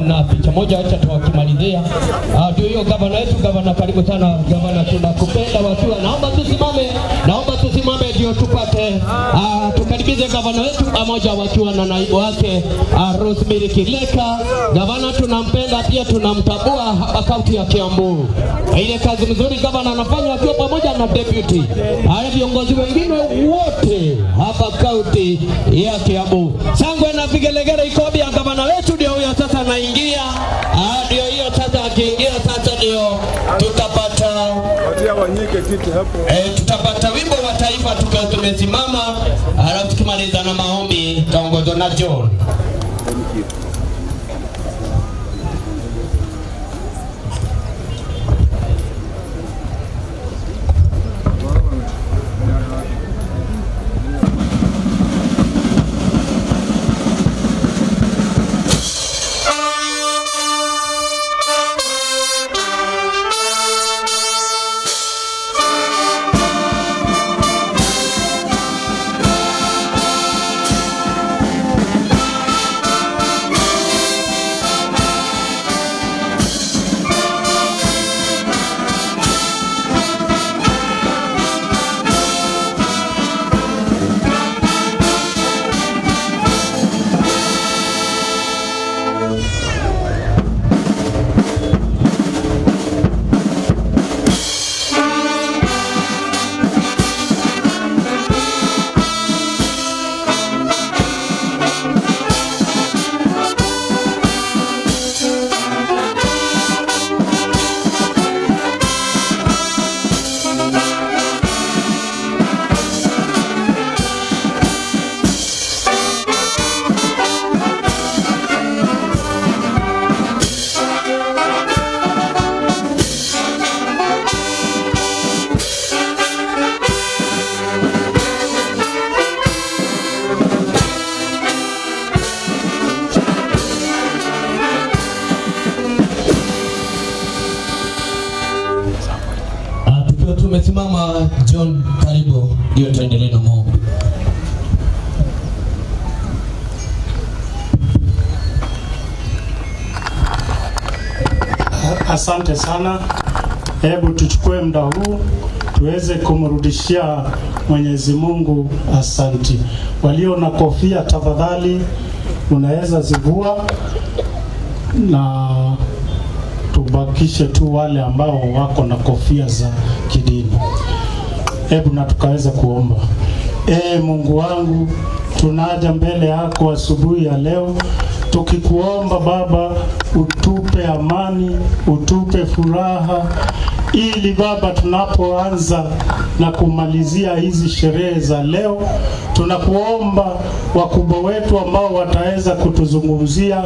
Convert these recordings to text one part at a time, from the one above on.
Kuna picha moja, acha tuwakimalizia. Ndio hiyo gavana wetu. Gavana, karibu sana gavana, tunakupenda wakiwa. Naomba tusimame ndio tupate tukaribishe gavana wetu pamoja wakiwa na naibu wake Rosemary Kireka. Gavana tunampenda pia tunamtambua hapa kaunti ya Kiambu. Ile kazi mzuri gavana anafanya akiwa pamoja na deputy, haya viongozi wengine wote hapa kaunti ya Kiambu. Shangwe na vigelegele iko ya gavana wetu, ndio huyo sasa anaingia. Ndio hiyo sasa, akiingia sasa ndio tutapata Patia Wanyike kiti hapo. Tutapata wimbo wa taifa tukiwa tumesimama, alafu tukimaliza na maombi taongozwa na John. Thank you. Tukiwa tumesimama, John, karibu ndio tuendelee na maombi. Asante sana. Hebu tuchukue muda huu tuweze kumrudishia Mwenyezi Mungu asanti. Walio na kofia tafadhali, unaweza zivua na tubakishe tu wale ambao wako na kofia za kidini. Hebu na tukaweza kuomba. Ee Mungu wangu, tunaja mbele yako asubuhi ya leo tukikuomba Baba, utupe amani, utupe furaha, ili Baba, tunapoanza na kumalizia hizi sherehe za leo, tunakuomba wakubwa wetu ambao wataweza kutuzungumzia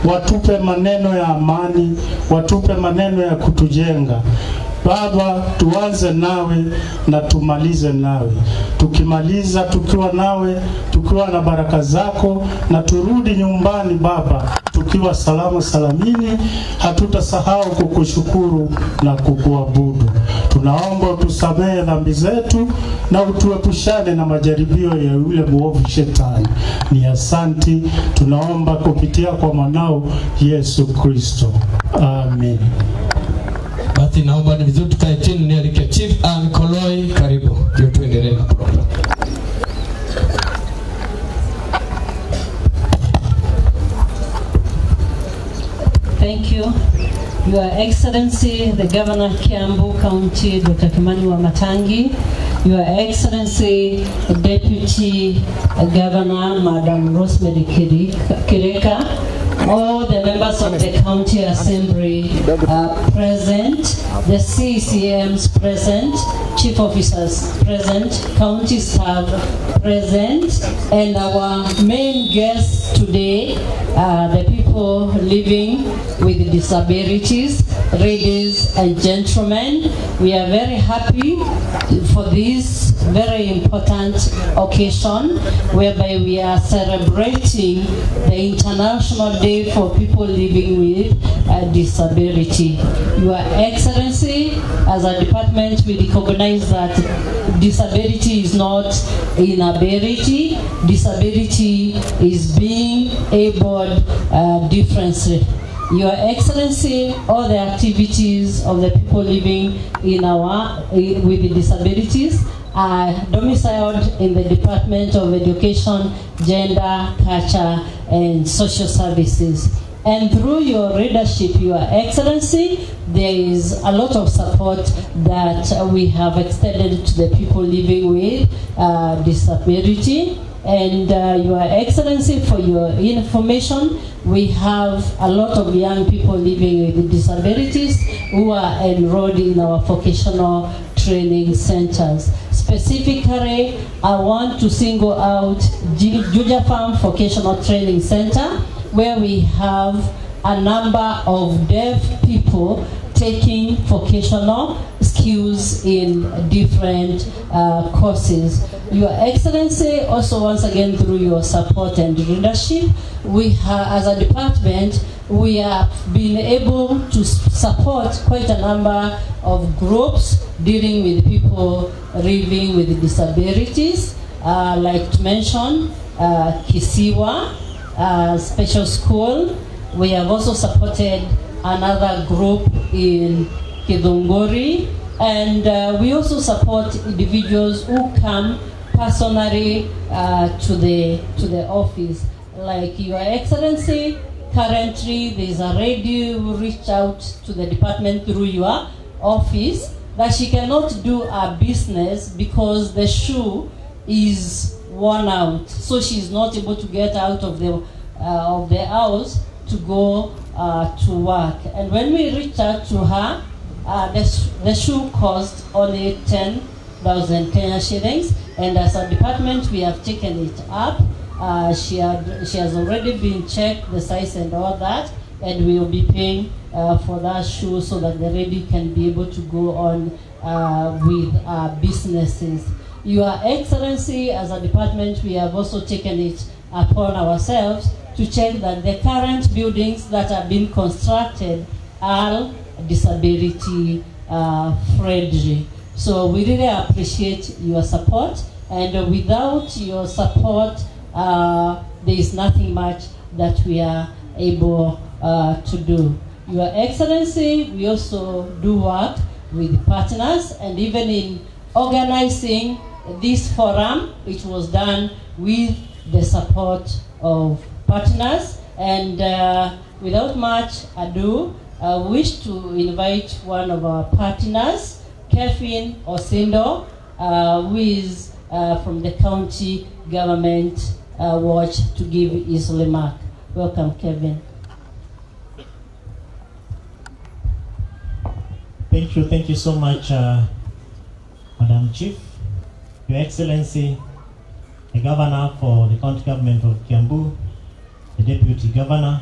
watupe maneno ya amani, watupe maneno ya kutujenga. Baba, tuanze nawe na tumalize nawe. Tukimaliza tukiwa nawe, tukiwa na baraka zako, na turudi nyumbani Baba tukiwa salama salamini, hatutasahau kukushukuru na kukuabudu. Tunaomba utusamehe dhambi zetu na utuepushane na majaribio ya yule mwovu Shetani. Ni asanti, tunaomba kupitia kwa mwanao Yesu Kristo, amen. Basi naomba ni vizuri tukae chini, nialike Chief Ann Koloi, karibu ndio tuendelee na program. Thank you. Your Excellency, the Governor Kiambu County, Dr. Kimani Wamatangi, Your Excellency, Deputy Governor, Madam Rosemary Kireka, all the members of the County Assembly present, the CCMs present, Chief Officers present, County staff present, and our main guests today, the people living with disabilities, ladies and gentlemen. We are very happy for this very important occasion whereby we are celebrating the International Day for People Living with a Disability. Your Excellency, as a department, we recognize that disability is not inability. Disability is being able differently. Your Excellency, all the activities of the people living in our with disabilities are domiciled in the Department of Education, Gender, Culture, and Social Services. And through your leadership, Your Excellency, there is a lot of support that we have extended to the people living with disability. And Your Excellency, for your information, we have a lot of young people living with disabilities who are enrolled in our vocational training centers. Specifically, I want to single out Juja Farm Vocational Training Center, where we have a number of deaf people taking vocational skills in different courses. Your Excellency, also once again through your support and leadership, we have, as a department, we have been able to support quite a number of groups dealing with people living with disabilities, like to mention Kisiwa Special School. We have also supported another group in Githunguri, and we also support individuals who come personally to the office. Like, Your Excellency, currently there is a lady who reached out to the department through your office that she cannot do her business because the shoe is worn out, so she's not able to get out of the house to go to work. And when we reached out to her, the shoe cost only 10,000 Kenya shillings, and as a department we have taken it up. She has already been checked, the size and all that, and we will be paying for that shoe so that the lady can be able to go on with businesses. Your Excellency, as a department, we have also taken it upon ourselves to check that the current buildings that are being constructed are disability friendly. So we really appreciate your support, and without your support, there is nothing much that we are able to do. Your Excellency, we also do work with partners, and even in organizing this forum, it was done with the support of partners. And without much ado, I wish to invite one of our partners, Kevin Osindo, who is from the county government watch, to give his remark. Welcome, Kevin. Thank you so much, Madam Chief, Your Excellency, the Governor for the County Government of Kiambu, the Deputy Governor,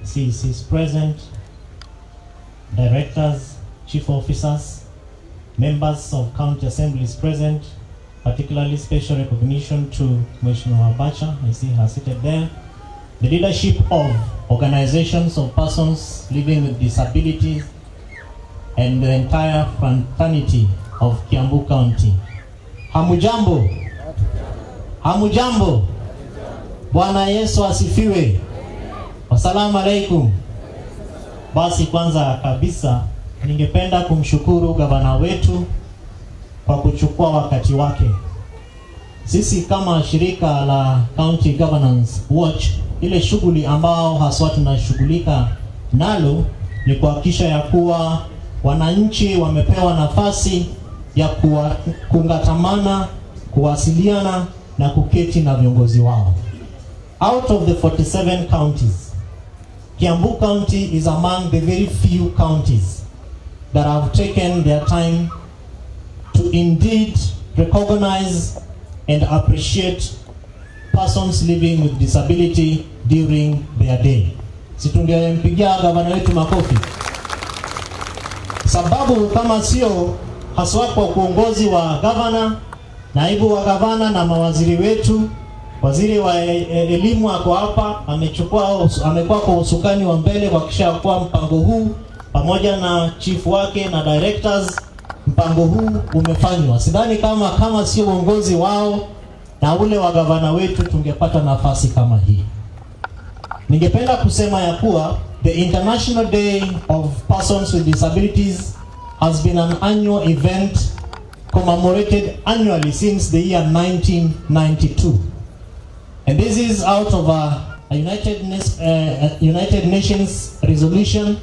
CECs present, directors, chief officers, members of county assemblies present, particularly special recognition to Mheshimiwa Abacha, I see her seated there, the leadership of organizations of persons living with disabilities, and the entire fraternity of Kiambu County. Hamujambo? Hamujambo? Bwana Yesu asifiwe. Wasalamu alaikum. Basi kwanza kabisa ningependa kumshukuru gavana wetu kwa kuchukua wakati wake. Sisi kama shirika la County Governance Watch, ile shughuli ambao haswa tunashughulika nalo ni kuhakikisha ya kuwa wananchi wamepewa nafasi ya kuungatamana, kuwasiliana na kuketi na viongozi wao. Out of the 47 counties, Kiambu County is among the very few counties that have taken their time to indeed recognize and appreciate persons living with disability during their day. Si tungempigia gavana wetu makofi? Sababu kama sio haswa kwa uongozi wa gavana, naibu wa gavana na mawaziri wetu, waziri wa elimu ako hapa, amekuwa kwa usukani wa mbele kuhakikisha kuwa mpango huu pamoja na chief wake na directors, mpango huu umefanywa. Sidhani kama sio uongozi wao na ule wa gavana wetu tungepata nafasi kama hii. Ningependa kusema ya kuwa The International Day of Persons with Disabilities has been an annual event commemorated annually since the year 1992. And this is out of a United Nations resolution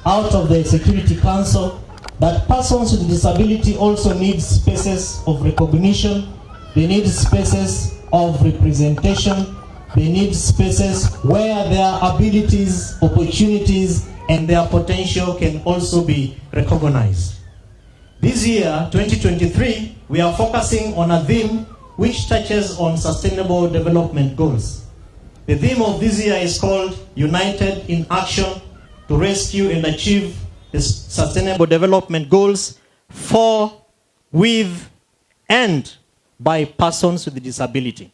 out of the Security Council that persons with disability also need spaces of recognition, they need spaces of representation, they need spaces where their abilities, opportunities, and their potential can also be recognized. This year, 2023, we are focusing on a theme which touches on sustainable development goals. The theme of this year is called United in Action to Rescue and Achieve the Sustainable Development Goals for, with, and by persons with disability.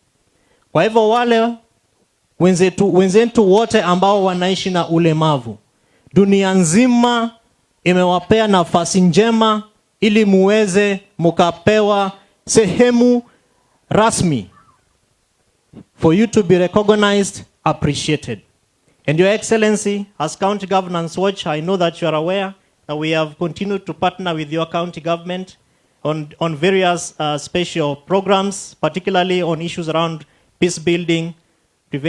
Kwa hivyo wale wenzetu wote ambao wanaishi na ulemavu, dunia nzima imewapea nafasi njema ili muweze mukapewa sehemu rasmi for you to be recognized, appreciated. And Your Excellency, as County Governance Watch, I know that you are aware that we have continued to partner with your county government on various special programs, particularly on issues around peace building.